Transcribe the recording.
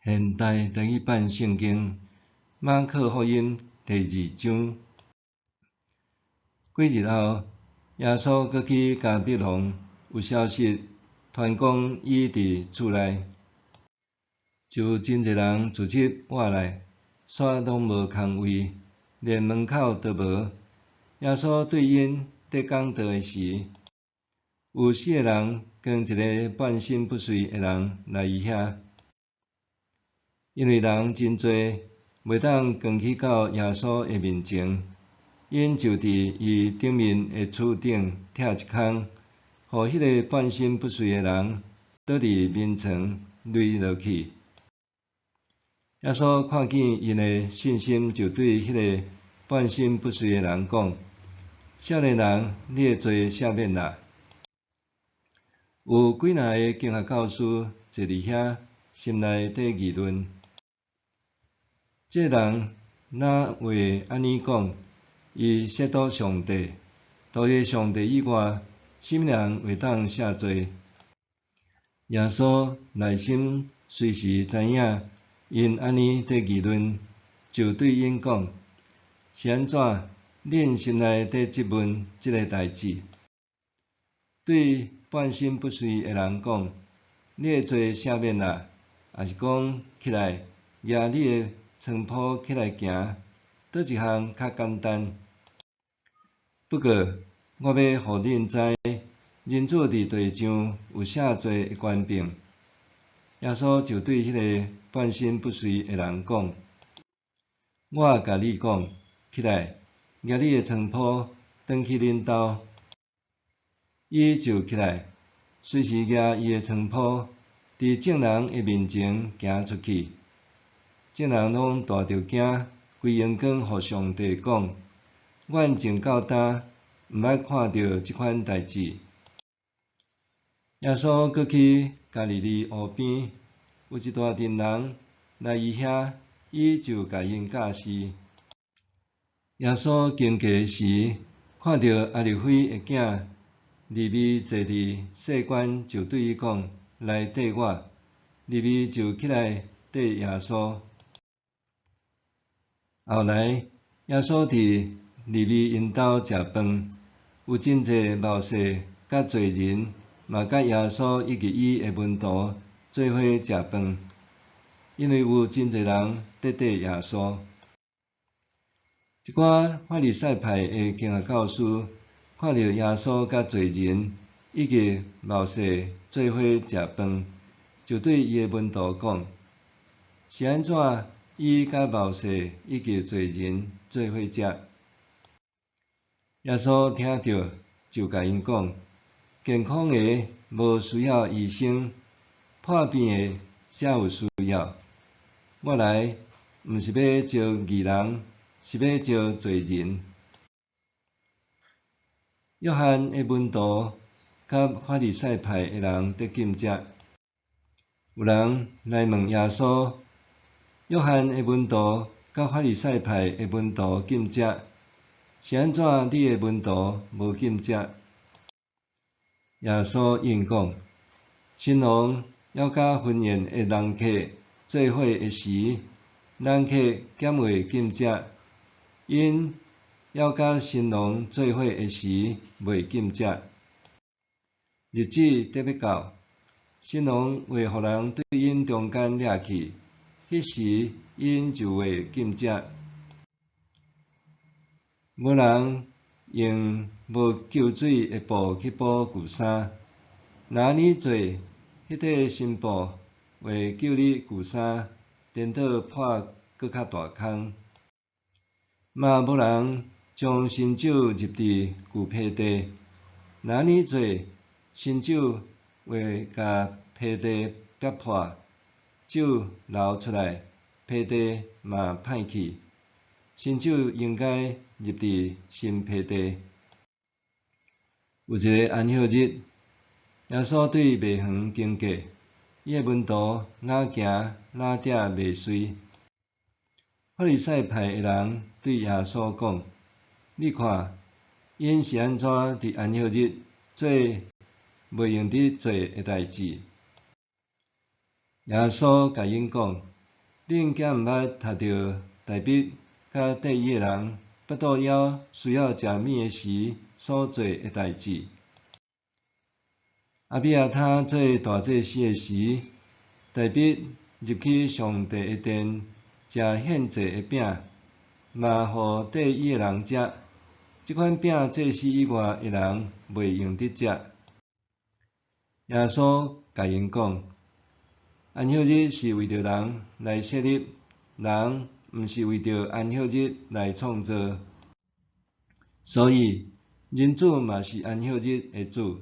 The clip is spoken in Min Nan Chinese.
現代台語版聖經馬可福音第二章。幾日後，耶穌閣去迦百農，有消息傳講伊佇厝內，就真濟人聚集倚來，煞攏無空位，連門口都無。耶穌對𪜶咧講道的時，有四個人扛一个半身不遂的人來伊遐。因為人真濟，袂當扛去到耶穌的面前，𪜶就佇伊頂面的柱頂拆一空，予彼个半身不遂的人倒佇眠床羸落去。耶穌看見𪜶的信心，就對彼个半身不遂的人講：少年人，你的罪赦免啦。有幾若个經學教師坐佇遐，心內佇議論：這人哪會按呢講？伊褻瀆上帝，除了上帝以外，啥物人會當赦罪？耶穌內心隨時知影𪜶按呢佇議論，就對𪜶講：是按怎？恁心內佇質問這个代誌？對半身不遂的人講：你的罪赦免啦，抑是講起來，舉你的床鋪起來行，佗一項較簡單？不過，我欲予恁知，人子佇地上有赦罪的權柄。耶穌就對彼个半身不遂的人講：我共你講，起來，舉你的床鋪，轉去恁兜。伊就起來，隨時舉伊的床鋪，佇眾人的面前行出去。眾人攏大著驚，歸榮光予上帝，講：阮從到今毋捌看著這款代誌。耶穌閣去加利利湖邊，有一大陣人來伊遐，伊就共𪜶教示。耶穌經過時，看著亞利非的囝利未坐佇稅關，就對伊講：來綴我。利未就起來綴耶穌。後來，耶穌佇利未𪜶兜食飯，有真濟謀士佮罪人嘛佮耶穌以及伊的門徒做伙食飯，因為有真濟人佇綴耶穌。一寡法利賽派的經學教師看著耶穌佮罪人以及謀士做伙食飯，就對伊的門徒講：是按怎伊佮謀士以及罪人做伙食？耶穌聽著，就共𪜶講：健康的無需要醫生，破病的才有需要。我來毋是欲召義人，是欲召罪人。約翰的門徒佮法利賽派的人佇禁食，有人來問耶穌：約翰的門徒佮法利賽派的門徒禁食，是按怎你的門徒無禁食？耶穌應講：新郎猶佮婚宴的人客做伙的時，人客敢會禁食？𪜶猶佮新郎做伙的時，袂禁食。日子得欲到，新郎會予人對𪜶中間掠去，彼時𪜶就會禁食。無人用無搝水的布去補舊衫，若按呢做，彼塊新布會搝得舊衫，顛倒破閣較大空。嘛無人將新酒入佇舊皮袋，若按呢做，新酒會共皮袋煏破，酒流出來，皮袋嘛歹去。新酒應該入佇新皮袋。有一个安息日，耶穌對麥園經過，伊的門徒哪行哪摘麥穗。法利賽派的人對耶穌講：你看，𪜶是按怎佇安息日做袂用得做的代誌？耶穌共𪜶講：恁敢毋捌讀著大衛佮綴伊的人腹肚枵需要食物的時所做的代誌？亞比亞他做大祭司的時，大衛入去上帝的殿食獻祭的餅，嘛予綴伊的人食。這款餅祭司以外的人袂用得食。耶穌共𪜶講：安息日是為著人來設立，人毋是為著安息日來創造。所以，人子嘛是安息日的主。